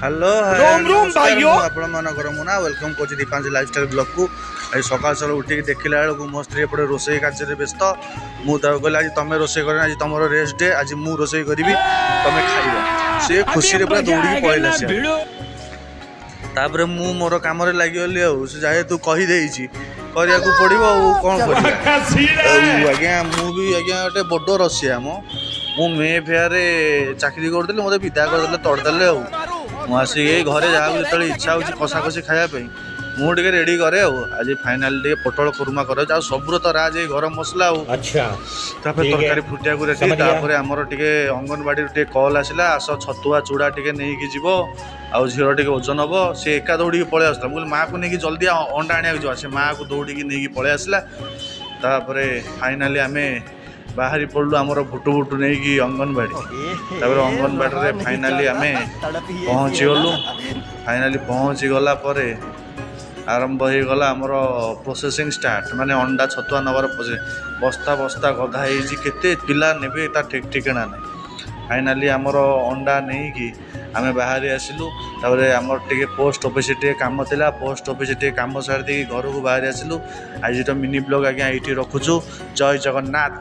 Hello. Rome Rome ଭାଇଓ। ମୁଁ ଆପଣମାନଙ୍କର Muna welcome କରୁଛି ଦୀପାଂଶୁ ଲାଇଫଷ୍ଟାଇଲ୍ ବ୍ଲଗ୍କୁ। ଆଜି ସକାଳୁ ସକାଳୁ ଉଠିକି ଦେଖିଲା ବେଳକୁ ମୋ ସ୍ତ୍ରୀ ଏପଟେ ରୋଷେଇ କାର୍ଯ୍ୟରେ ବ୍ୟସ୍ତ। ମୁଁ ତାକୁ କହିଲି, ଆଜି ତମେ ରୋଷେଇ କରିବ, ଆଜି ତମର ରେଷ୍ଟ ଡେ, ଆଜି ମୁଁ ରୋଷେଇ କରିବି, ତମେ ଖାଇବ। ସେ ଖୁସିରେ ପୁରା ଦୌଡ଼ିକି ପଳେଇଲା ସେ। ତାପରେ ମୁଁ ମୋର କାମରେ ଲାଗିଗଲି। ଆଉ ସେ ଯେହେତୁ କହିଦେଇଛି, କରିବାକୁ ପଡ଼ିବ, ଆଉ କ'ଣ କରିବା? ଆଉ ଆଜ୍ଞା, ମୁଁ ବି ଆଜ୍ଞା ଗୋଟେ ବଡ଼ ରସିଆ ମ। ମୁଁ ମେ ଫେୟାରରେ ଚାକିରି କରୁଥିଲି, ମୋତେ ବିଦା କରିଦେଲେ, ତଡ଼ିଦେଲେ। ଆଉ ମୁଁ ଆସିକି ଏଇ ଘରେ ଯାହାକୁ ଯେତେବେଳେ ଇଚ୍ଛା ହେଉଛି କଷାକଷି ଖାଇବା ପାଇଁ, ମୁଁ ଟିକେ ରେଡ଼ି କରେ। ଆଉ ଆଜି ଫାଇନାଲି ଟିକେ ପୋଟଳ ଖୁର୍ମା କରାଯାଉଛି। ଆଉ ସବୁର ତ ରାଜ ଏଇ ଗରମ ମସଲା ଆଉ ତାପରେ ଠିକ୍। ତରକାରୀ ଫୁଟିବାକୁ ରେଡ଼ି। समझ गया। ତାପରେ ଆମର ଟିକେ ଅଙ୍ଗନବାଡ଼ିରୁ ଟିକେ କଲ୍ ଆସିଲା, ଆସ, ଛତୁଆ ଚୁଡ଼ା ଟିକେ ନେଇକି ଯିବ ଆଉ ଝିଅର ଟିକେ ଓଜନ ହବ। ସେ ଏକା ଦୌଡ଼ିକି ପଳେଇ ଆସୁଥିଲା। ମୁଁ କହିଲି, ମାଆକୁ ନେଇକି ଜଲ୍ଦି ଅଣ୍ଡା ଆଣିବାକୁ ଯିବା। ସେ ମାଆକୁ ଦୌଡ଼ିକି ନେଇକି ପଳେଇ ଆସିଲା। ତାପରେ ଫାଇନାଲି ଆମେ ବାହାରି ପଡ଼ିଲୁ ଆମର ଭୁଟୁ ଭୁଟୁ ନେଇକି ଅଙ୍ଗନବାଡ଼ି। ତାପରେ ଅଙ୍ଗନବାଡ଼ିରେ ଫାଇନାଲି ଆମେ ପହଞ୍ଚିଗଲୁ। ଫାଇନାଲି ପହଞ୍ଚିଗଲା ପରେ ଆରମ୍ଭ ହେଇଗଲା ଆମର ପ୍ରୋସେସିଂ ଷ୍ଟାର୍ଟ, ମାନେ ଅଣ୍ଡା ଛତୁଆ ନେବାର ପ୍ରୋସେସିଂ। ବସ୍ତା ବସ୍ତା ଗଦା ହେଇଛି, କେତେ ପିଲା ନେବେ ତା ଠିକ୍ ଠିକଣା ନାହିଁ। ଫାଇନାଲି ଆମର ଅଣ୍ଡା ନେଇକି ଆମେ ବାହାରି ଆସିଲୁ। ତାପରେ ଆମର ଟିକେ ପୋଷ୍ଟ ଅଫିସ୍ ଟିକେ କାମ ଥିଲା। ପୋଷ୍ଟ ଅଫିସ୍ ଟିକେ କାମ ସାରି ଦେଇକି ଘରକୁ ବାହାରି ଆସିଲୁ। ଆଜିର ମିନି ବ୍ଲଗ୍ ଆଜ୍ଞା ଏଇଠି ରଖୁଛୁ। ଜୟ ଜଗନ୍ନାଥ।